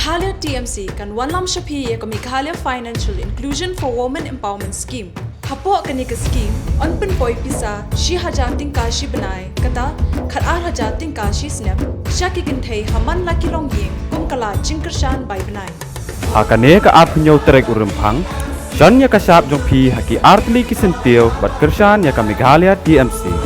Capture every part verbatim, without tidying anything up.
Meghalaya T M C kan wanlam sha phi ïa ka Meghalaya Financial Inclusion for Women Empowerment Scheme. Hapoh kane ka scheme, yn pynpoi pisa shi hajar tyngka shi bnai, kata khat ar hajar tyngka shi snem, sha ki kynthei ha man la ki longïing, kum ka la jingkyrshan bai bnai. Ha kane ka arphew hynñiew tarik u Rymphang, shon ïa ka shap jong phi ha ki artylli ki syntiew bad kyrshan ïa ka Meghalaya T M C.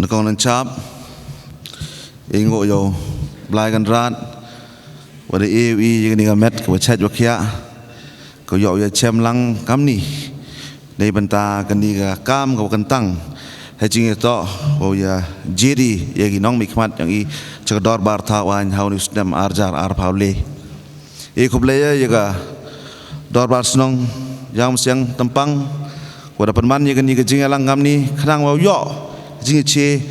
Nyngkong nyngkong, i nguh ïa u Blai Kynrad, wat ïa u i ïa kane ka met kaba chait ba khiah, ka ïoh ïa chem lang kamni. Dei bynta kane ka kam kaba kyntang, ha jingïatoh, u ïa jied i ïa ki nongmihkhmat jong i, sha ka dorbar thaw aiñ ha une u snem ar hajar arphew lai. I khublei ïa ka dorbar shnong Ïawmynsiem Tympang, wat ïa pynman ïa kane ka jingïalang kamni, khnang ba u ïoh jingïachied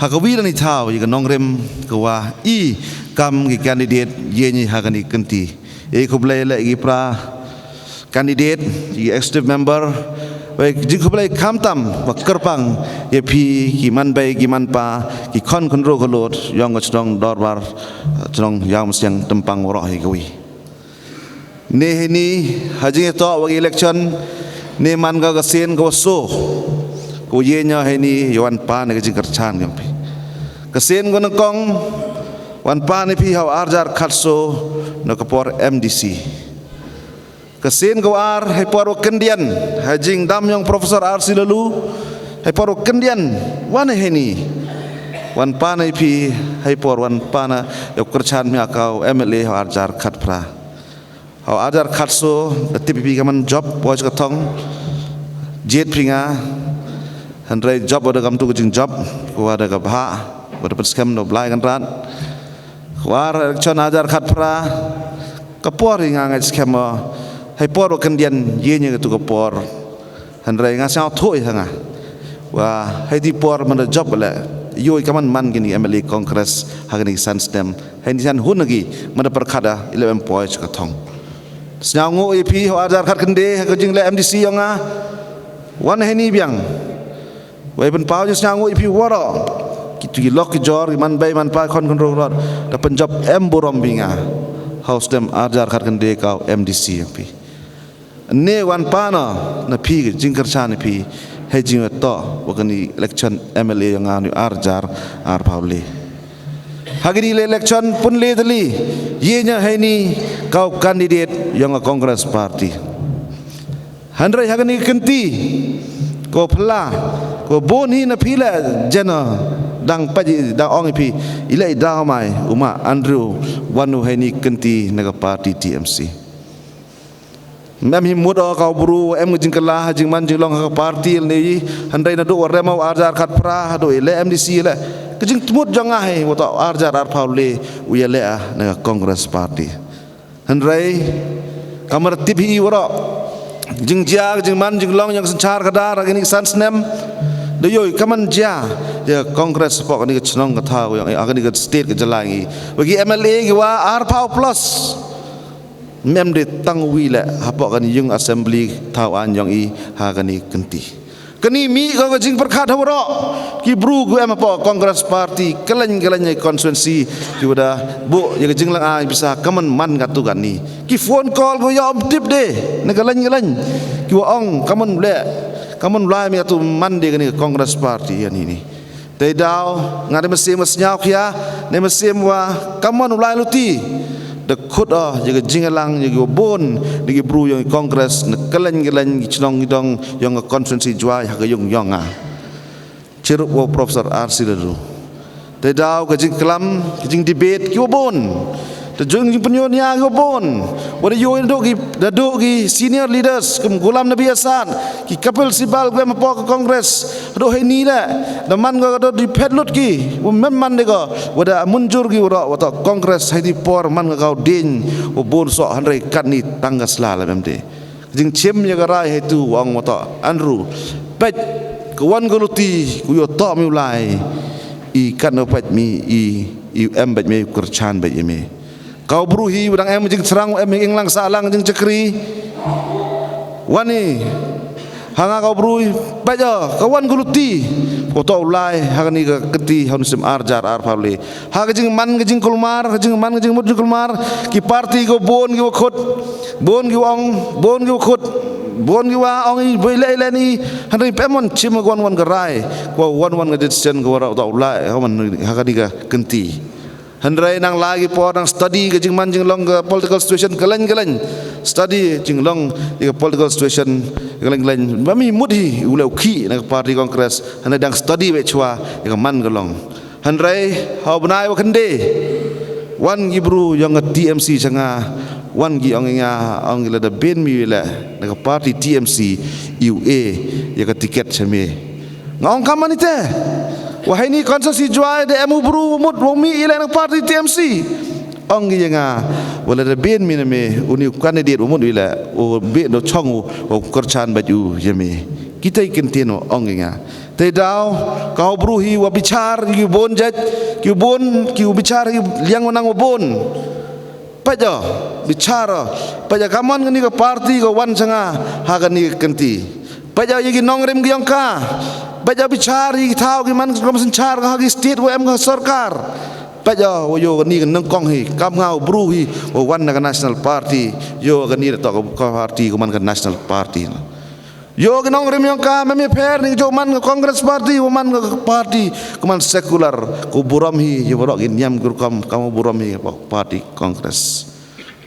ha ka wi lane thaw ïa ka nongrim ka wa i kam ki candidate ïa ngi ha kane ka kynti. I khublei leh ki para candidate, ki executive member, wei jingkhublei khamtam ba kyrpang ïa phi ki manbei ki manpa, ki khon khynroo khyllood ïong ka shnong dorbar, shnong Ïawmynsiem Tympang waroh hi ka wi. Ne hini ha jingïatoh wa ki election, ne man ka ka sien ka wa so, ka wa ïeng hini ïa wan pan ka jingkyrchan ïong phi. Ka sien ka nyngkong, wan pan phi ha u ar hajar khatso na ka por M D C. Ka sien ka ar, ha i por wa kyndian, ha jingdam ïong Professor R C Laloo, ha i por wa kyndian, wan hini. Wan pan phi, ha i por wan pan ïa u kyrchan mi ïa ka u M L A ha u ar hajar khatphra. Ha u ar hajar khatso, da tip phi ka man job, poi ka thong, jied phi nga, hynrei job wa da kam tu ka jingjob, ka wa da ka bha, wa da pynskhem da u Blai Kynrad. Ka wa election ar hajar khatphra, ka por hi nga nga skhem, ha i por wa kyndian, ïeng ïa ka tu ka por. Hynrei nga sngewthuh ïa nga. Wa, ha i por man da job leh, ïoh ka man man kini M L A Congress, ha kini san snem. Ha ini san hun lagi, man da pyrkhat da, i leh em poi ka thong. Sngewnguh ïa phi, ha u ar hajar khatkhyndai, ha ka jingleh M D C ïong nga. Wan hini biang. Wei pynpaw jingsngewnguh ïa phi waroh. Ki tu ki lok ki jor, ki manbei manpa khon khynroo khyllood. Da pynjop em burom phi nga. Ha u snem ar hajar khatkhyndai ka u M D C ïong phi. Ne wan pan na phi ka jingkyrchan phi. Ha i jingïatoh wa kani election M L A ïong nga ha u ar hajar arphew lai. Ha kini election pynleit lei, ïeng ha ini ka u candidate ïong ka Congress Party. Hynrei ha kani ka kynti, ka wa phylla, ka wa bun hi na phi leh jana, dang pait, dang ong ïa phi, i leh i daw mai, u ma Andrew, wan u ha ini ka kynti na ka party T M C. Mem hi mut o ka u bru, em ka jingkylla, jingman jinglong ha ka party lane i, hynrei naduh wa rem u ar hajar khatphra, haduh i leh M D C leh. Ka jingtmut jong nga hi, wa toh ar hajar arphew lai, u ïaleh na ka Congress Party. Hynrei, ka mar tip hi waroh. Jingjia, jingman, jinglong, ïong ka synshar khadar, ha kini san snem. Da ïoh, ka man jia. Ïa Congress hapoh kani ka chnong ka thaw, ïong, ha kani ka state ka jylla ngi. Wa ki M L A ki wa arphew plus. Mem de tang wi leh, hapoh kani ïung assembly thaw aiñ ïong i, ha kani ka kynti. Kani mih ka ka jingpyrkhat ha waroh. Ki bru ki em hapoh Congress Party, kylleng kylleng ïa constituency, ki wa da buh ïa ka jinglang ai pisa, ka man man katu kani. Ki phone call ki wa ïoh ym tip de, na kylleng kylleng. Ki wa ong, ka man leh, ka man lai mi katu man de kani ka Congress Party ïa ini. Te daw, nga da mynsiem wa sngew khia, da mynsiem wa ka man u lai luti. Da khut o, ïa ka jingïalang, ïa ki wa bun, da ki bru ïong i Congress, na kylleng kylleng, ki chnong ki dong, ïong ka constituency Jowai, ha ka ïung ïong nga. Chirup wa Professor R C Laloo. Te daw, ka jingklam, ka jingdebate, ki wa bun. Te jong jingpynïoh nia ki wa bun. Wa da ïoh da duh ki, da duh ki senior leaders, kum Ghulam Nabi Azad, ki Kapil Sibal, ki em hapoh ka Congress, haduh ha ini leh, da man ka ka dei phet lut ki, wa mem man de ka, wa da mynjur ki waroh, wa toh Congress ha ini por man ka ka u ding, wa bun soh hynrei katni tang ka sla leh mem de. Jingchim ïa ka rai ha itu wa ong wa toh, Andrew, peit, ka wan ka luti, ku ïoh toh mi u lai, i katno peit mi, i Ïa u em bad me, u kyrchan bad ïa me. Ka u bru hi u dang em jingthrang, u em jingïalang sahlang jingchakri. Wan hi ha nga ka u bru hi, bad ïa ka wan ka luti. Ko to u lai ha kani ka kti ha u snem ar hajar arphew le. Ha ka jingman ka jingkulmar, ka jingman ka jingmut jingkulmar, ki parti ko bun ki wa khut, bun ki wa ong, bun ki wa khut, bun ki wa ong i boi le le ni, hynrei pemon chim ka wan wan ka rai, ko wan wan ka decision ko wa rau to u lai ha man ha kani ka kti. Hynrei nang lai ki por nang study ka jingman jinglong ka political situation ka lain ka lain. Study jinglong ïa ka political situation ka lain ka lain. Ba mi mut hi u leh u khih na ka party Congress. Hynrei dang study bad chwa ïa ka man ka long. Hynrei ha u bnai wa kynde wan ki bru yong ka T M C cha nga, wan ki ong ïa nga, ong ki lada bin mi leh na ka party T M C, ïa u e ïa ka ticket cha me. Nga ong kam ani te. Wa heini constituency Jowai da em u bru wa mut wa mih ïa leh na party T M C. Ong ki ïa nga, wa lada bin mi na me, uni u candidate wa mut ïa leh, u bin u chong u, u kyrchan bad u ïa me. Kita ki ktien wa ong ki ïa nga. Te daw ka u bru hi wa bichar ki bun jait, ki bun ki u bichar hi liang wa nang wa bun. Peit ïa bichar, peit ïa ka mon kani ka party ka wan cha nga ha kani ka kti. Peit ïa ki nongrim ki ong ka. Peit ïa bichar ïa ki thaw ki man ka synchar ka ha ki state wa em ka sorkar. Peit ïa wa ïoh kani ka nyngkong hi kam nga u bru hi wa wan na ka national party. Ïoh kani da to ka party ka man ka national party. Ïoh ki nongrim ïong ka, mem ïapher ni ka jong man ka Congress Party, wa man ka party ka man secular, ka burom hi ïa baroh ki niam ki rukom, ka burom hi ka party Congress.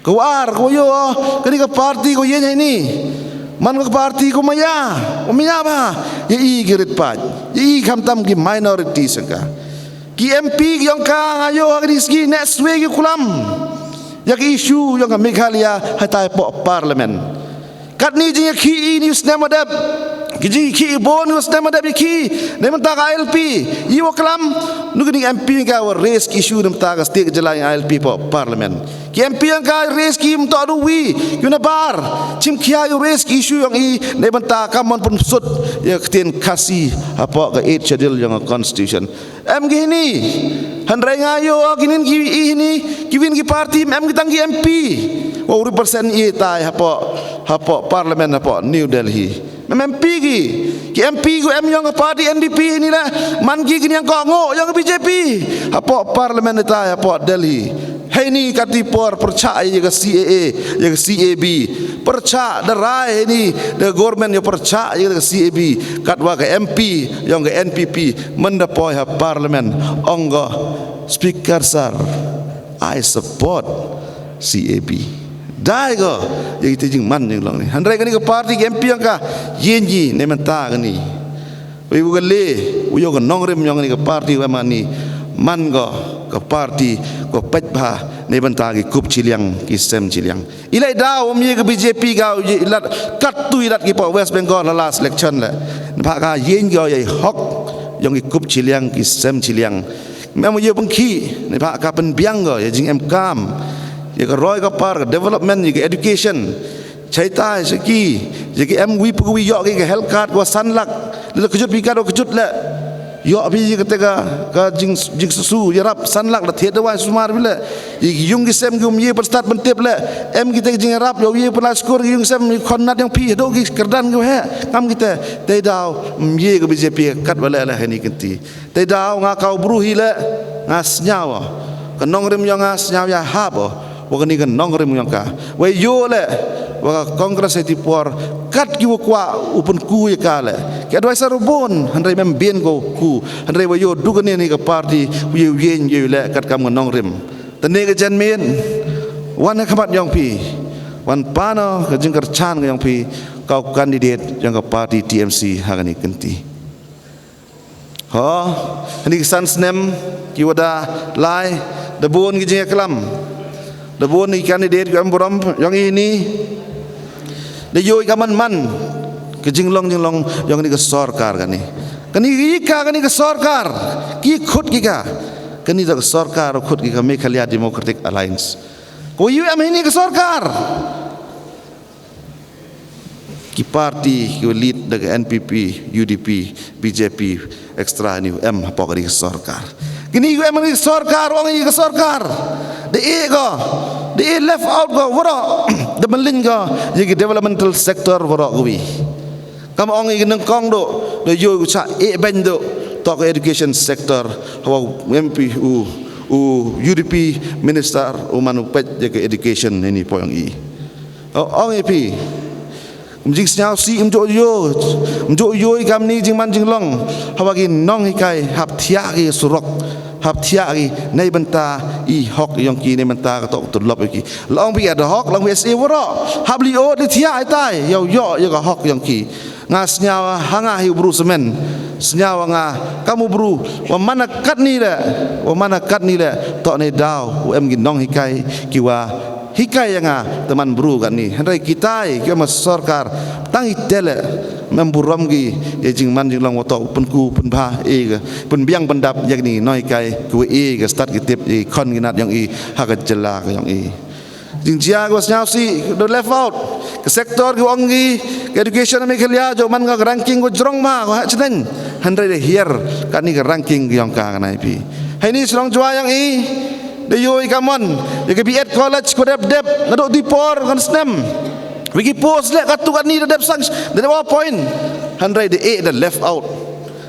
Ka wa ar, ka wa ïoh kani ka party ka ïeng hi ni. Man ka party ka maya, ka maya ba ïa i ki rit paid, ïa i khamtam ki minority sengka. Ki M P ki ïong ka nga ïoh ha kani sngi ne swe ki kulam ïa ki issue ïong ka Meghalaya ha tai poh parliament. Katni jingïakhih i ni u snem wa dep. Ki jingïakhih i bun u snem wa dep ïakhih. Neimynta ka I L P. I wa klam. Nu kini M P ka wa raise ki issue neimynta ka state ka jylla I L P poh parliament. Ki M P ka raise ki mynta du wi. Ïa u na bar. Chim khia ïa u raise ki issue ïong i neimynta ka mon pun sut. Ïa ka ktien Khasi hapoh ka eighth schedule ïong ka constitution. Em ki hini. Hynrei nga ïoh ki nin ki i hini, ki win ki party, em ki tang ki M P. Wa u represent i tai hapoh, hapoh parliament hapoh New Delhi. Mem M P ki, ki M P ku em ïong ka party N D P hini la, man ki ki niang ko ngo ïong ka B J P. Hapoh parliament i tai hapoh Delhi. Hei ni kati por pyrchah ïa ka C A A, ïa ka C A B. Pyrchah da rai hei ni, da government ïa pyrchah ïa ka C A B. Katwa ka M P, ïong ka N P P. Mynda poi ha parliament ong ka Speaker sir, I support C A B. Dei ka ïa kita jingman jinglong ni. Hynrei kani ka party ka M P ïong ka ïeng ji neimynta kani. Wei u ka le u ïong ka nongrim ïong kani ka party wa mani man ka ka party ka peit bha neimynta ki kup chiliang ki sem chiliang. I leh daw um ye ka B J P ka u ye i lad kat tu i lad ki poh West Bengal la last election le. Neibhah ka ïeng ka u ye hok ïong ki kup chiliang ki sem chiliang. Mem u ye pengki neibhah ka pynbiang ka ye jingem kam. Ye ka roi ka par ka development ye ka education. Chaitai seki ye ki em wi pu wi ïoh ki ka health card wa san lak. Lila kejut pi ka do kejut le. Ïoh phi ïa kata ka, ka jing, jingsusu, ïarap, san lak da thied da wai sumar phi le. Ïa ki yung ki sem ki um ye pyrstad ban tip le. Em kita ki jingïarap, ïoh ye pynlai skur ki yung sem, ïa khon nat ïong phi, haduh ki kyrdan ki waheh. Ngam kita, tei daw, um ye ka B J P, kat wa le le hani kynti. Tei daw, nga ka u bru hi le, nga snyaw. Ka nongrim ïong nga snyaw ïa hap. Wa kani ka nongrim ïong ka. Wei ïoh le. Wa ka Congress hei ti por. Kat ki wa kwah u pynku ïa ka le. Ki advisor u bun. Hynrei mem bien ko ku. Hynrei wa ïoh du kani ni ka party. Wi ïoh ïeng ïoh le kat kam ka nongrim. Tane ka jan mien. Wan ha khmat ïong phi. Wan pano ka jingkyrchan ka ïong phi. Ka u candidate ïong ka party T M C ha kani kynti. Ho, hani ki san snem ki wa da lai, da bun ki jingïaklam. Da bun ki candidate ki em burom, ïong i ni. Da ïoh i ka man man, ki jinglong jinglong, ïong ni ka sorkar kani. Kani ki ka, kani ka sorkar, ki khut ki ka. Kani da ka sorkar, khut ki ka Meghalaya Democratic Alliance. Ko ïoh em hini ka sorkar. Ki party ki wa lead da ka N P P, U D P, B J P, extra ni em hapoh ka ri ka sorkar. Kini ki em ki sorkar, ong i ka sorkar da e ko, da e left out ko waroh, da mlien ko ïa ki developmental sector waroh kawi. Kam ong i ka nyngkong doh, da ïoh u chah e beiñ doh, toh ka education sector, hawa u M P u, u U D P minister, u man u peit ïa ka education hini poi ong i. Ong i phi. Ym jingsngewsih, ym ju ïoh, ym ju ïoh i kam ni jingman jinglong. Hawa ki nonghikai hap thiah ki surok, hap thiah ki, neibynta i hok yong ki, neibynta ka tok tulop yong ki. Long phi ad hoc, long phi S A waroh, hap li ot li thiah itai, ïoh ïoh ïa ka hok yong ki. Nga sngew ha nga hi u bru semen, sngew nga kam u bru, wa man katni le, wa man katni le, toh ne daw u em ki nonghikai ki wa hikai ïa nga te man bru katni. Hynrei kitai ki ma sorkar tang i tele mem burom ki ïa jingman jinglong wa toh pynku pynbha e ka pynbiang pyndap ïa kini nonghikai ki wa e ka stad ki tip ïa ki khon ki nat yong i ha ka jylla ka yong i. Jingjia ki wa sngewsih da left out. Ka sector ki wa ong ki ka education Meghalaya jong man ka ranking ka jrong ma ka ha chneng. Hynrei da hiar kani ka ranking yong ka ka nai phi. Hai ni shnong Jowai yong i da ïoh i ka mon ïa ka B Ed college ka dep dep naduh di por kan snem. Wi ki post le ka tu kani da dep sang da dep appoint. Hynrei da e da left out.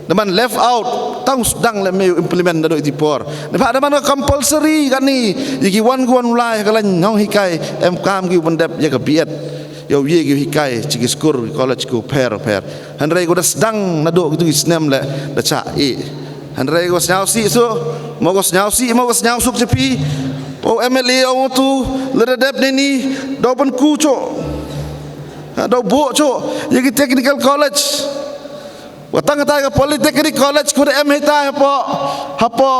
Da man left out tang sdang le me implement naduh di por. Da ba da man ka compulsory kani ïa ki wan ki wan lai ka lain nonghikai em kam ki wan dep ïa ka B Ed. Ïa u ïa ki hikai chi ki skur ki college ku pher pher. Hynrei ku da sdang naduh ki tu ki snem le da chah i. Hynrei ku sngewsih su, mo ku sngewsih, mo ku sngewsuk cha phi. O M L A ong tu le da dep ne ni da pynku cho, da buh cho ïa ki technical college. Wa tang tai ka polytechnic college ku da em hitai hapo, hapo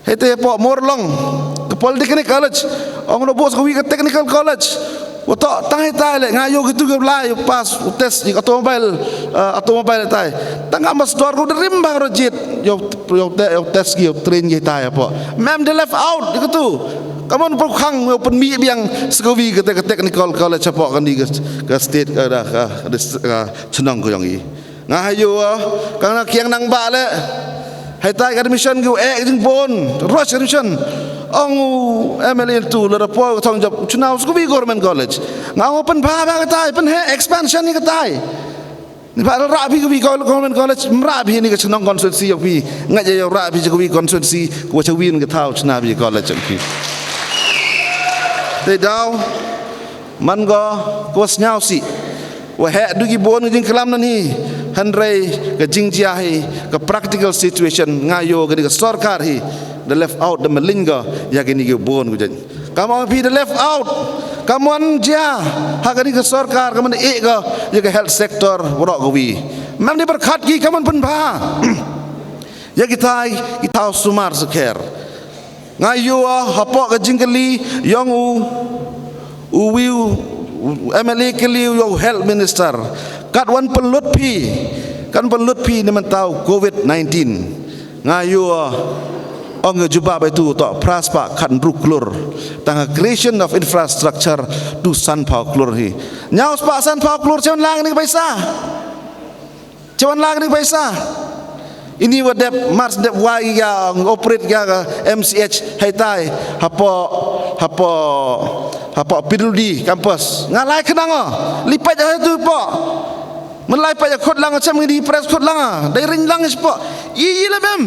Hete po Morlong ka polytechnic college, ong no bos ka wi ka technical college. Wa toh tang hete le nga ïoh kitu ki lai pass u test ïa ka automobile, eh, automobile tai. Tang nga mas dor ko da rim bang rojit ïoh, ïoh te, ïoh test ki ïoh train ki tai po. Mem de left out ïa kitu. Kamon po khang ïoh pynmih biang sa ka wi ka te-, ka technical college po kan di ka, ka state ka, ka, ka, ka chnong ko yong i. Nga ha ïoh, ka nga kiang nang ba le. Haitai ka admission ki u eh jingbun, rush admission. Ong u M L A tu le da poi ka thong jop chuna u Sukhumvit Government College. Nga ong pynbha ba katai, pynheh expansion ïa katai. Ni ba rah phi ka wi Government College, mrah phi ni ka chnong constituency ïa phi. Nga ïa rah phi ka wi constituency, ka wa cha wi ka thaw chuna phi college ïa phi. Te daw. Man ko, ko sngewsih. Wa heh du ki bun ka jingklam nan hi. Hynrei ka jingjia hi, ka practical situation nga ïoh kani ka sorkar hi. Da left out, da maling ko ïa kani ki bun ko jing. Kamon phi da left out. Kamon jia ha kani ka sorkar, kamon eh ko ïa ka health sector waroh ko wi. Mem ni berkat ki kamon pynbha. Ïa kitai, ki thaw sumar sekher. Nga ïoh hapoh ka jingkylli ïong u, u wi u, u M L A kylli u ïong u health minister. Kat wan pynlut phi, kan pynlut phi ne mynta u covid nineteen. Nga ïoh ong ïa jubab itu toh phra spah khatnruk klur. Tang creation of infrastructure tu sanphaw klur hi. Ñiaw spah sanphaw klur chen lang ni paisa. Chawan lang ni paisa. Ini wa dep mars dep wai ïa operate ïa ka M C H haitai hapoh, hapoh, hapoh P W D campus. Nga lai khnang o. Lipat ïa tu po. Men lai pat ïa khot lang chem ngi di press khot lang. Dai ring lang spo. Ï ï la mem.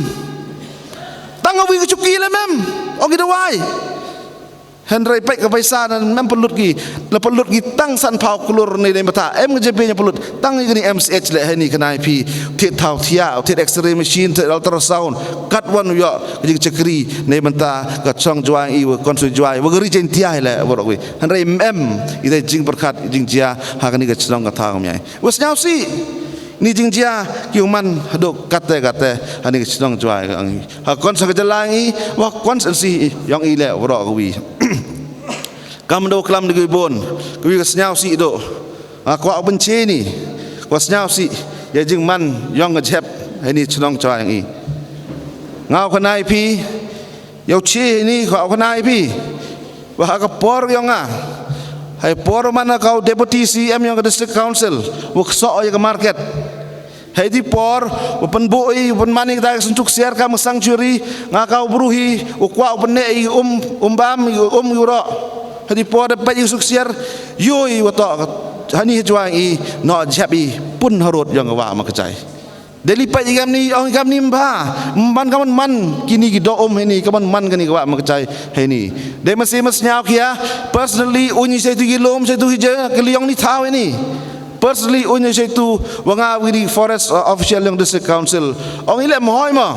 Tang wi ka chuki la mem. Ong ki dawai. Hynrei peit ka paisa nan mem pynlut ki, la pynlut ki tang sanphaw klur ni dei mata. Em ka J P nya pynlut tang ïa kani M C H le hani kani phi. Thied thaw thiah, thied X-ray machine, thied ultrasound. Kat wan u ïoh ka jingchakri ni mata ka chong Jowai i wa constituency Jowai wa ka region thiah le wa rok wi. Hynrei em i dei jingpyrkhat jingjia ha kani ka chnong ka thaw ka miai. Wa sngewsih ni jingjia ki u man haduh kate kate hani ka chnong Jowai ka ang i. Ha kon sa ka jylla ngi, wa kon sa nsi yong i le waroh ka wi. Kam do klam de ki bun, ka wi ka sngewsih do. Nga kwah u pynche ni, kwah sngewsih ïa jingman yong ka jhep hani chnong Jowai yong i. Nga u khnai phi, ïa u che ni kwah u khnai phi. Wa ha ka por yong nga, hai por man ka u deputy C M yong ka district council, wa kso ïa ka market. Hei ti por, u pynbuh i, u pynman i kata ka suk siar kam ka sanctuary, nga ka u bru hi, u kwah u pynneh i um, um bam, i um i u roh. Hei ti por da peit i suk siar, ïoh i wa toh, hani ha Jwai i, noh jhep i, pun harud yong ka wah ma ka jai. Delhi peit i kam ni, ong i kam ni mbha, man kam man, kini ki doh um hei ni, kam man kani ka wah ma ka jai hei ni. Dei masi mas ñiaw khia, personally, u ñi sei tu ki lum, sei tu hi je, ki liong ni thaw hei ni. Personally, u ñi sei tu, wa nga wi di forest, uh, official yong district council. Ong i le mohoi ma.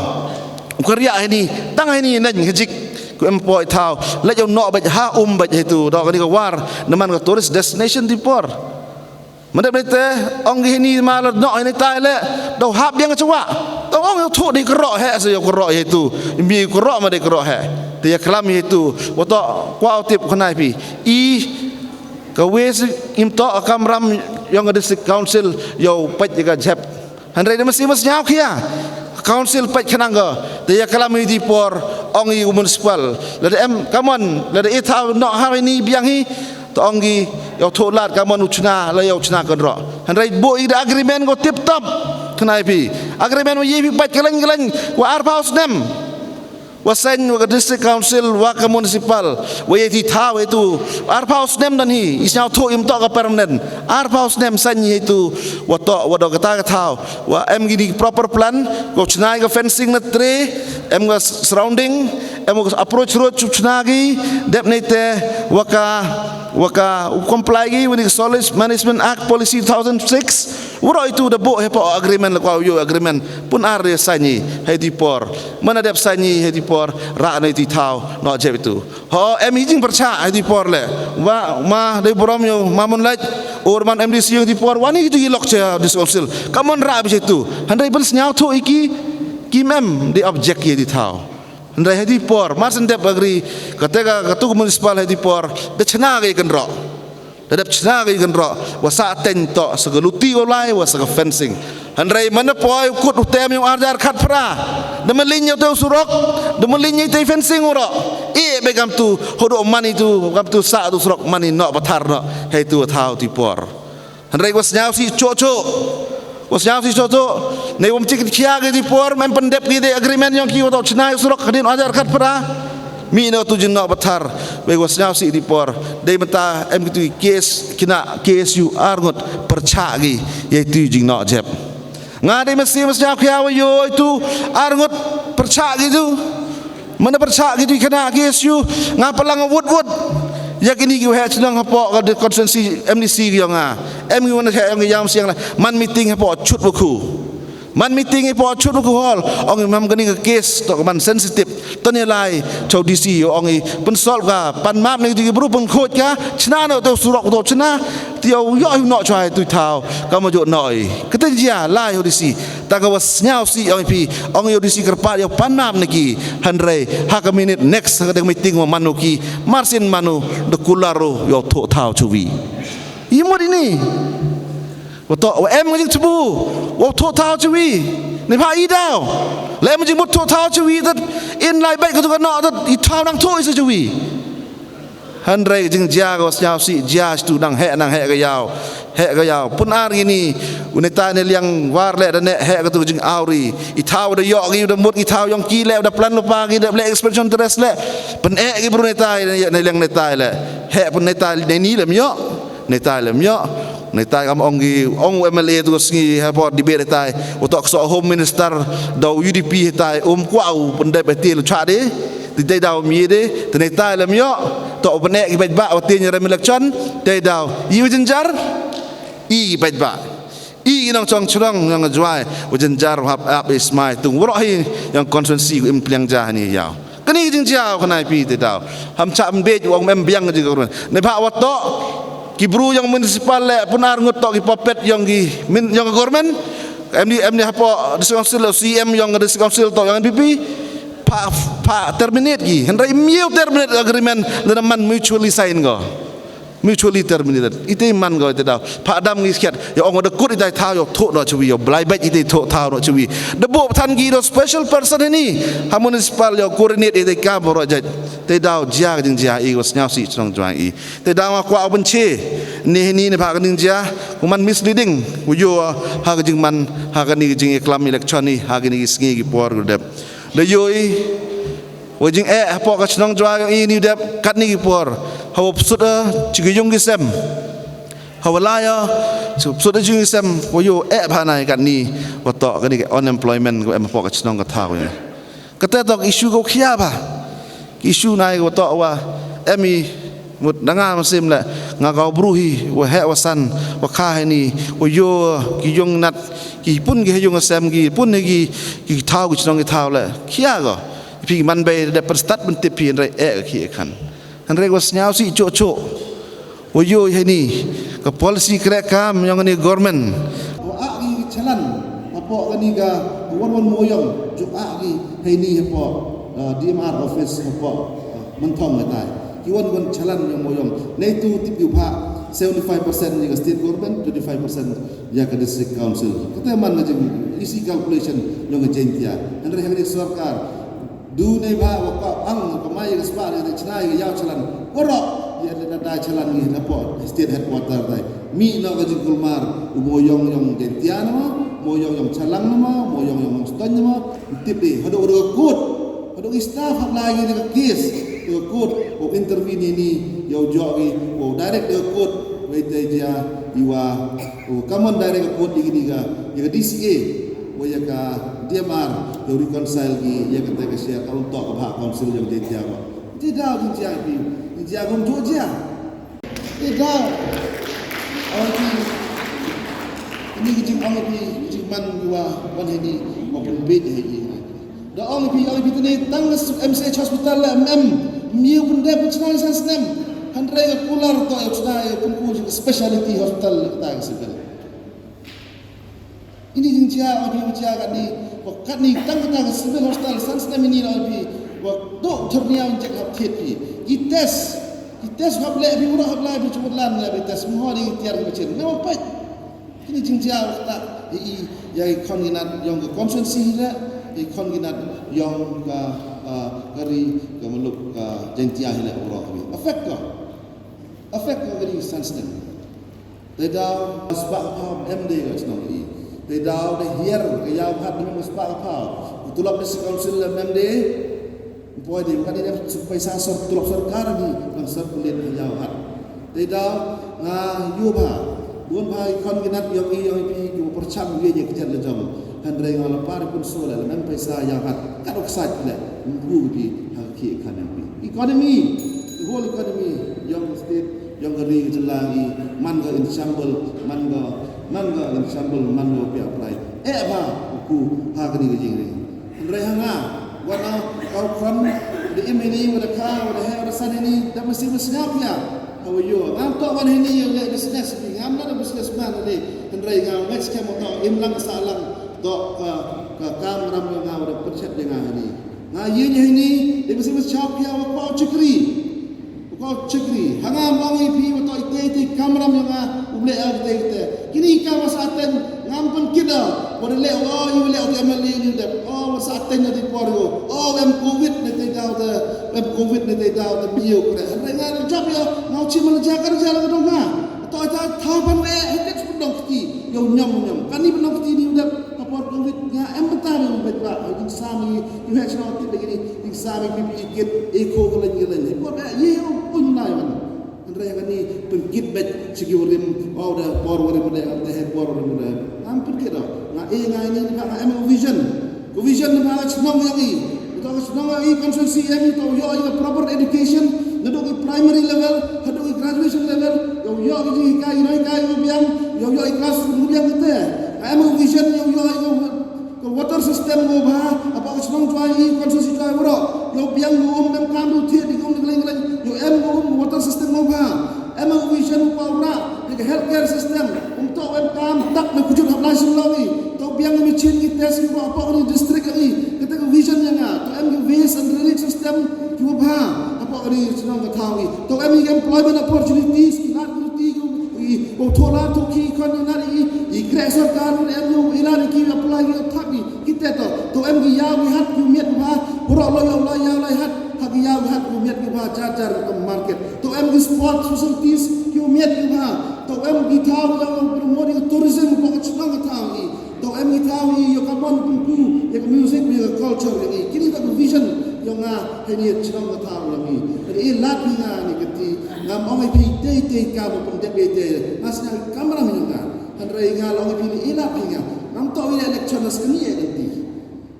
U ka riah hei ni, tang hei ni neng hejik. Ku em poi thaw, le jong noh bad ha um bad hei tu, doh kani ka war, naman ka tourist destination ti por. Mandep ni te, ong ki hei ni ma la noh hei ni tai le, doh hap biang ka chwa. Tong ong yow thuh di ka roh he, sa yow ka roh hei tu. Bi ka roh ma dei ka roh he. Te ya klam hei tu, wa toh, kwah u tip khnai phi. I, ka wei si im toh ka kamram yong ka district council yow peit ka jhep. Hynrei da masi mas ñiaw khia. Council peit khnang ka. Te ya klam hi ti por ong i u municipal. Lada em, come on, lada i thaw noh ha ni biang hi. To ong i yow thuh lad, come on, u chna, la yow chna kynroh. Hynrei buh i da agreement ko tip top. Khnai phi. Agreement wa ye phi peit kylleiñ kylleiñ wa arphaw snem. Wa seng wa ka district council, wa ka municipal, wa ye ti thaw hei tu. Arphaw snem dan hi, i sñiaw thuh im toh ka permanent. Arphaw snem seng hei tu, wa toh, wa doh kata ka thaw. Wa em kini proper plan, ko chna ka fencing na tre, em ka surrounding, em ka approach road chu chna ki, dep ni te, wa ka, wa ka, u comply ki, wa ni ka Solid Management Act Policy two thousand six, Waroh itu da buh hepoh agreement la kwah yoh agreement. Pun ar de sani hei di por. Mana dep sani hei di por. Ra nei ti thaw. No jep itu. Ho em hi jing percha hei di por le. Wa ma dei burom yoh ma mun lait. Ur man M D C hei di por. Wani itu i lok che di council. Kamon ra bi itu. Handai pun sniaw thu iki. Kim em di object hei di thaw. Hynrei hei di por, mar syn dep agree, kata ka, katu ka municipal hei di por, da chna ka i kynroh. Da dep chna ka i kynroh, wa sa teng toh, sa ka luti u lai, wa sa ka fencing. Hynrei mana poi u kut u tem yong arjar khat phra. Da malin yoh te u surok, da malin yoh te fencing u roh. I be kam tu, hodo mani tu, kam tu sa tu surok mani no pathar no, hei tu thaw di por. Hynrei ko sniaw si chocho. Ko sniaw si chocho. Nei wam chik khia ki di por, mem pendep ki di agreement yong ki wato chna surok hadin ajar khat phra. Mi no tu jin no pathar. Wei ko sniaw si di por. Dei mata em ki tu case kina case yu arngut percha ki. Ye tu jing no jep. Nga dei mesti mesti aku ya wa yo itu arngut percha ki tu. Mana percha ki tu kena ki issue nga palang wut wut. Ya kini ki waheh chnong hapoh ka constituency M D C ki yong nga. Em ki wana heh yong ki yam siang la man meeting hapoh chut waku. Man meeting hapoh chut waku hall. Ong mam kani ka case to man sensitive. Tanya lai chau D C ong i pun solve ka pan map ni ki bru pun khoj ka chna no to surok to chna. Ti yoh yoh no chwa tu thaw ka ma jo no i. Kata jia lai ho D C. Ta ka wa sniaw si ong i phi ong yoh D C kyrpad yoh pan map ni ki. Hynrei ha ka minute next ha ka deng meeting wa manu ki. Marsin manu de kularo yoh tho thaw chuwi. I mut ini. Wa to wa em ngajik chubu. Wa tho thaw chuwi. Ni pha i daw. Le em ngajik mut tho thaw chuwi dat in lai bai ka tu ka no dat i thaw nang tho i sa chuwi. Hynrei jing jia ko sniaw si jia stu nang heh nang heh ka yaw. Heh ka yaw. Pun ar ini u neta ne liang war le da ne heh ka tu jing auri. I thaw da yoh ki da mut i thaw yong ki le da plan lupa ki da le expression dress le. Pun eh ki bru neta ne liang neta le. Heh pun neta ne ni lem yoh. Neta lem yoh. Neta kam ong ki ong M L A tu sngi ha por di be neta. Utok so home minister da U D P tai um kwau pun de betil cha de. Ti dei daw mi de, ti nei tai lam yoh, to u bne ki bait ba, wa tin rem election, dei daw. I u jinjar, i ki bait ba. I ki nong chong chrong nong jwai, u jinjar hap ap is mai tung. Wroh hi yang constituency ku im pliang ja ni yaw. Kani ki jing jaw kani pi ti daw. Ham cha mbej wang mem biang ji government. Ne ba wa to, ki bru yang municipal le, pun ar ngut to ki puppet yang ki, min, yang government. M D, M D hapo, district council, C M yang district council to yang N P P. Pha, pha terminate ki. Hynrei miu terminate agreement lada man mutually sign ko. Mutually terminated. Ite man ko ite daw. Pha dam ngi skhet. Ya ong da kut ite thaw yo tho no chuwi yo. Blai bek ite tho thaw no chuwi. Da bo than ki do special person ini. Ha municipal yo coordinate ite ka boro jait. Te daw jia jing jia i ko sniaw si chnong jwang i. Te daw ma kwa open che. Ni ni ni ba ka ning jia, u man misleading, u ïoh ha ka jingman, ha ka ni ka jingïaklam election ni, ha ka ni ki sngi ki por ka dep. Da ïoh i, u jing eh, hapoh ka chnong jwa i ni dep, kat ni ki por, ha u psut a, chi ka yung ki sem. Ha u lai a, chi u psut a jing ki sem, u ïoh eh ba na i kat ni, u toh ka ni ka unemployment, u em hapoh ka chnong ka thaw u. Kata toh ka issue ka u khia ba. Ka issue nai ka u toh wa em i mut na nga masim le nga ka u bru hi wa heh wa san wa kha hi ni wa yo ki yung nat ki pun ki yung sem ki pun hi ki ki thaw ki chnong ki thaw le khia ko. Phi man bei de pyrstad ban tip phi hynrei eh ka khi khan. Hynrei wa sñiaw si cho cho. Wa ïoh ïa ni ka policy kreh kam yong ni government. Wa ah ki chalan hapoh kani ka wan wan moyong ju ah ki hei ni hapoh, uh, D M R office hapoh, uh, Mynthong ngai tai. Ki wan wan chalan yong moyong. Nei tu tip yu pha seventy-five percent ïa ka state government, twenty-five percent ïa ka district council. Kata man ka jing easy calculation yong ka Jaintia. Hynrei hynrei sorkar Du nei ba wa ka ang ka mai ka spa ne chna ya yaw chalan. Waroh ya da da chalan ni na po state headquarter dai. Mi na ka jingkulmar u mo yong yong Jaintia na ma, mo yong yong Chalang na ma, mo yong yong Mongstoin na ma. Tip dei hado hado kut. Hado ki staff hap lai ni ka case. Ka kut o intervene ni ya u jok ni o direct ka kut. Wei te ja iwa o common direct ka kut ni ka ya ka D C A. Wa ya ka D M R ya reconcile ki ya ka te ka share ka untok ka bha council jong Jaintia ko. Ti daw Jaintia ki Jaintia gum jo jia. Ti daw. Ong ki ini ki jing ong ki jing man ki wa wan hini wa pun bit hini. Da ong ki ong ki tini tang M C H hospital la M M miu pun dep pun chna san snem. Hynrei ka kular to ya chna ya pun ku specialty hospital ta ka civil. Ini jingjia ong phi jingjia kat ni, wa kat ni tang kata ka civil hospital san snem ini ong phi, wa duk thurnia un jek hap thied phi. Ki test, ki test hap leh phi, urok hap leh phi, chumut lan leh phi test, mho di tiar ki bachin. Nga wa pait. Ini jingjia wa kata, i, i, ya i khon ginat yong ka constituency hi leh, i khon ginat yong ka, ah, ka ri, ka muluk, ka Jaintia hi leh urok phi. Affect ko. Affect ko ka ri san snem. Te daw spah ka phaw em de ka chnong i. Te daw de hiar ka yaw hat de spah ka phaw. Tulop de si council em de. Poi de ka de su paisa sor tulop sorkar ni nang sor kulit ka yaw hat. Te daw nga yu ba. Bun ba i khon ginat yong i yong i pi yu percham ye ye kjet le jong. Hynrei nga la par pun so le men paisa yaw hat. Kat ok sat le. Mbu pi ha ki kan em pi. Economy. The whole economy yong state. Yong ka ri ka jylla ngi man ka in shamble man ka man ka in shamble man ka pia prai. Eh ba ku ha ka ni ka jingri. Hynrei ha nga wat na kau khon de im ini wat ka wat he wat san ini da mesti mesti ngap ya. How are you? Ngam to wan ini ya le business ni ngam na business man ni. Hynrei ngam next time to im lang sa lang to ka ka kam ram ya nga wat pechet ya nga ini. Nga ye ni ini de mesti mesti ngap ya wat kau chikri. Ko chikri, hanga mong i pi wa to i te i te kamram yong nga, u ble a te i te. Kini ka wa sa ten, ngam pun kida, wa le o i le o te M L A ni de, o wa sa ten na di por yo, o em covid ne te daw te, em covid ne te daw te mi yo kre. Re nga re jap yo, nga u chi mal ja kar ja la dong nga. To ta ta ban we, he ke pun dong kti, yo nyam nyam. Kani pun dong kti ni de, apor covid nga em bata ni bet ba, ding sami, yu he chno ti begini, ding sami pi pi kit, e ko ko lagi lagi. Ko da ye o pun na yo. Hynrei ha kani pynkit beit sha ki warim, wa u da por warim u da, u da he por warim u da. Ngam pynkit o. Nga e nga ini ni ba nga em u vision. Ko vision ni ba nga chnong ïa ngi. Ito ka chnong ïa ngi constituency ïa ngi to ïoh ïa ka proper education. Naduh ki primary level, haduh ki graduation level. Ïoh ïoh ki jinghikai, ïoh hikai ïoh biang, ïoh ïoh ki classroom biang kite. Nga em u vision, ïoh ïoh ïa ka Ka water system ngo bha, apa ka chnong Jowai i, constituency Jowai waroh. Yo biang ngo um dem kam du thied di um di gleng gleng. Yo em ngo um water system ngo bha. Em ngo vision pa ura, di ka healthcare system. Um to em kam tak na kujut hap lai sim long i. To biang ngo machine ki test ki ba apa ni district i. Kata ka vision ya nga. To em ki waste and drainage system ki bha. Apa ni chnong ka thaw i. To em ki employment opportunities ki lat ki ruti ki Ko thola to ki kon na i i kre sorkar ne em yo ila ne ki apply yo thak ni ki te to to em ki yaw ki hat ki miet ki bha bro lo yo la yaw la hat ha ki yaw ki hat ki miet ki bha jar jar ki market to em ki sport facilities ki miet ki bha To em ki thaw ïa ka promote ïa ka tourism hapoh ka shnong ka thaw ïa ngi. To em ki thaw ïa ka mon pynku ïa ka music ïa ka culture ïa ngi. Kine ki vision ïa nga ha kane ka shnong ka thaw ïa ngi. Hynrei i lad ïa nga ne ka ti ngam ong ïa phi tei tei ka ba pyndep ïa tei. Nga sngewbha kamram ïa nga. Hynrei nga long ïa phi ne i lad ïa nga. Ngam to ïa election na skani ïa ka ti.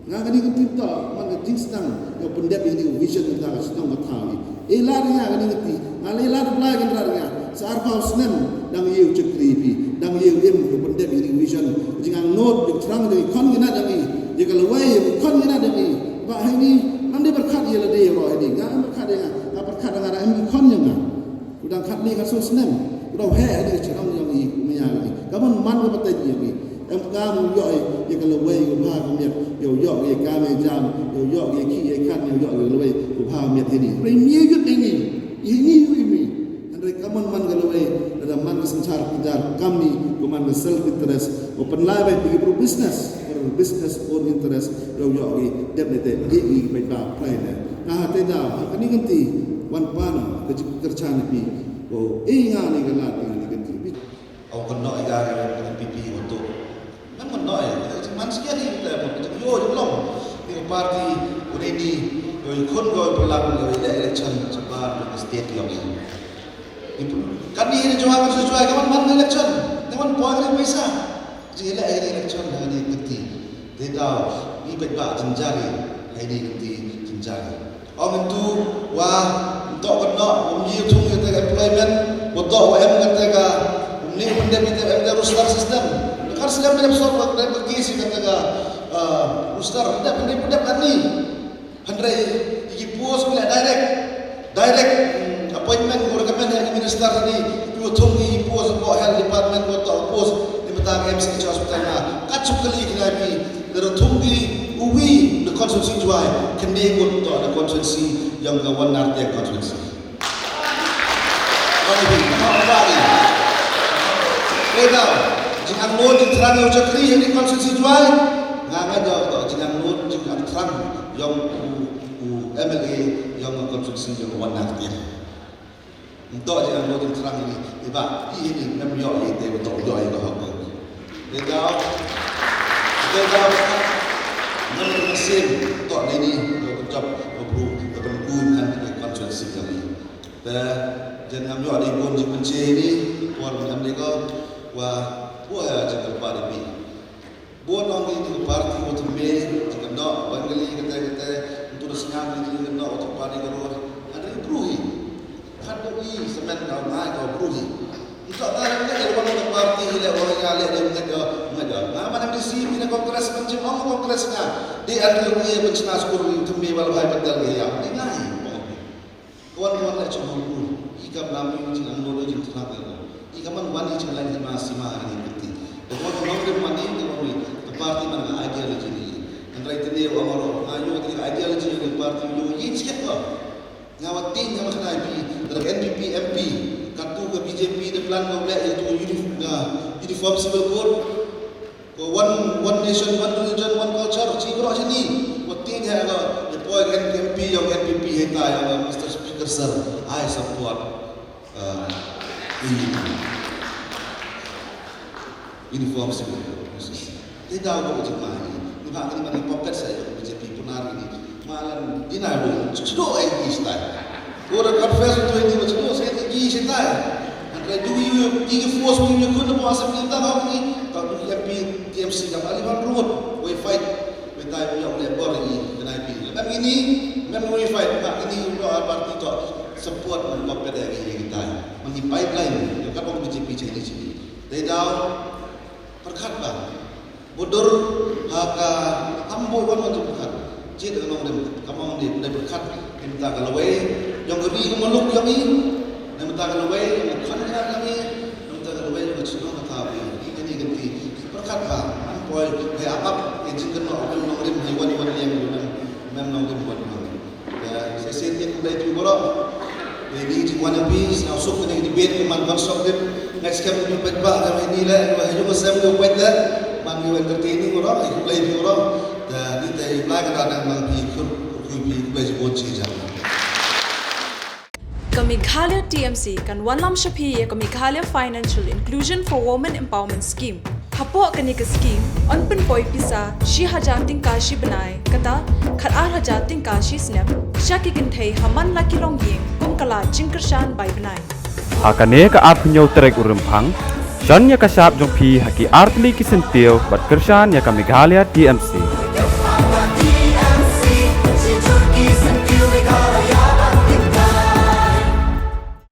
Nga kane ka ti to man ka jingsdang ïa pyndep ïa ka vision ka shnong ka thaw ïa ngi. I lad ïa nga kane ka ti. Nga la i lad Blai Kynrad ïa nga. Sa arphew snem dang ïew shakri phi, dang ïew im ka pyndep ïa ka vision. Jingangnud ïa ka thrang ïa ka khon ka nat ïa ngi, ïa ka lawei ïa ka khon ka nat ïa ngi. Ba ha ngi ngam dei pyrkhat ïa lade ïa roh ha ngi. Nga ngam pyrkhat ïa nga, nga pyrkhat ïa nga da im ka khon ïa nga. U dang khatni khatsaw snem u dang heh ïa ka shnong ïa ngi, maya ïa ngi. Ka mon man ka pateng ïa ngi. Em, ngam ïoh ïa ka lawei ka bha ka miat, ïoh ïoh ïa ka kam ïa jam, ïoh ïoh ïa ki ïa kan, ïoh ïoh ïa ka lawei ka bha ka miat ïa ngi. Hynrei ngi ïoh ïa ngi, ïa ngi ïoh ïa ngi. Hynrei ka mon man ka lawei, lada man ka synshar ka jar kam ni, ka man ka self interest, ka pynlai bai ïa ki bru business, bru business own interest, ïoh ïoh ïa dep ne te ïa ki bai ba play ne. Nga ha te da ha kane ka kynti wan pan ka jingkyrchan ïa phi. Ko ei nga ne ka lad nga ne ka kynti. Au kynnoh ïa ka N P P wa to. Mem kynnoh ïa ka man sikia ri te ko jong yo jong long. Ni ka party ko ni ni ko i khun ko i pelang ko i le election shabar ka state long. Ni kan ni ni jong ka sejoi ka man man election. Ni man poi ka paisa. Ji le election ha ni kynti. Te dau ni peit ba jynjar ïa ha ni kynti jynjar ïa. Ong ntu wa ntok kynnoh um ïa thung ïa te ka employment, wa tok wa em ïa te ka um ïa pyndep ïa te em te roster system. Kan system em sort wa em ka case ïa te ka, ah, roster, pyndep pyndep pyndep kan ni. Hynrei ïa ki post phi leh direct, direct, mm, appointment ko recommend ïa ki minister ni, phi wa thung ïa ki post ko health department ko tok post ni mynta ka M C H hospital na. Kat suk kali kynai phi. Lada thung ki uwi na constituency Jowai, kane ngut to na constituency ïong ka Wan Nartiang constituency. Kane phi, kane phi. Lada jingangnud jingthrang ïong u shakri ha ni constituency Jowai, nga nga jaw to jingangnud jingthrang ïong u, u M L A ïong ka constituency ïong ka Wan Nartiang. Nto jingangnud jingthrang ni, iba, i ni mem ïoh i te to ïoh i ka hok. Te dau, te dau, ngam sim to ni ni, to jop, to bru, to pynku ngan ni constituency kami. Te jen ngam ïoh di bun jingpynche ni, por ngam ni ko, wa, wa ha jingkyrpad ïa phi. Bun ong ïa ki party wa thymme, jingkynnoh Bengali kata kata, ntu da sngap ïa ki jingkynnoh wa thymme party ka ror. Hynrei bru hi. Khat da i semen ka ngai ka bru hi. Ntu da ka ka ïa wan ka party hi le wan ïa le le ngat ïa ngat ïa. Nga man M D C phi na Congress man jingong Congress nga. Dei hynrei ïa ban shna skur ïa thymme Vallabhbhai Patel ïa ïa. Dei ngai. Ka wan ka wan leh jong u, i kam lam i jingangnud i jingthrang i. I kam man wan i jinglain hima sima ha kane ka kti. Ka wan ka nongrim man i, ka wan i, ka party man ka ideology ni. Hynrei kane wan wan wan, nga ïoh kane ka ideology ni party ïoh i jingkhet ko. Nga wat ting nga ma khnai phi, da N P P M P, katu ka B J P da plan ka leh ïa tu uniform, nga uniform civil code. Ko one, one nation, one religion, one culture, chi bro chi ni. Ko tin ha ko, ye poi N P P, yong N P P he ta, yong Mister Speaker sir, I support, uh, the uniform civil. Te daw ko jing mai. Ni ba ni ba ni puppet sa yong B J P punar ni. Malan dina bo, chudo ai ki stai. Ko da confess to ni ba chudo sai ki stai. Hynrei du ïu ki force ki ïu kun mo assembly ta ho ni. Ta du M P T M C ka bali ban road. Wei fight. Wei tai wei ïa wei bor ni. Dina pi. Mem ini, mem wei fight. Ka ini ïu do party to support man puppet ai ki tai. Man ni pipeline. Ïa ka bong B J P chai ni chini. Te daw pyrkhat ba. Budur ha ka tam bui wan wan jingpyrkhat. Jied ka nongrim, ka nongrim, dei pyrkhat, na bynta ka lawei, yong ka ri ka muluk yong i, na bynta ka lawei, yong ka khon ka yong i, na bynta ka lawei, yong ka chnong ka thaw i, i kani ka ti, pyrkhat ba, an poi, hei ap ap, hei jingkynnoh, mem nongrim, hei wan wan liang, mem, mem nongrim wan wan. Te, sa shisien te khublei phi baroh. Te ni jingwan jong phi, sngewsuk kane ka debate, ka man constructive. Next time ngi peit ba, ka ni le, ka yung sem ngi peit le. Man ngi entertaining baroh, khublei phi baroh. Te ni te i Blai ka dang mang phi khut, khui phi, khublei jingwan shi jang. Meghalaya T M C kan wanlam sha phi ïa ka Meghalaya Financial Inclusion for Women Empowerment Scheme. Hapoh kane ka scheme yn pynpoi pisa shi hajar tyngka shi bnai, kata khat ar hajar tyngka shi snem, sha ki kynthei ha man la ki longïing kum ka lad jingkyrshan bai bnai. Ha kane ka arphew hynñiew tarik u Rymphang, shon ïa ka shap jong phi ha ki artylli ki syntiew bad kyrshan ïa ka Meghalaya T M C.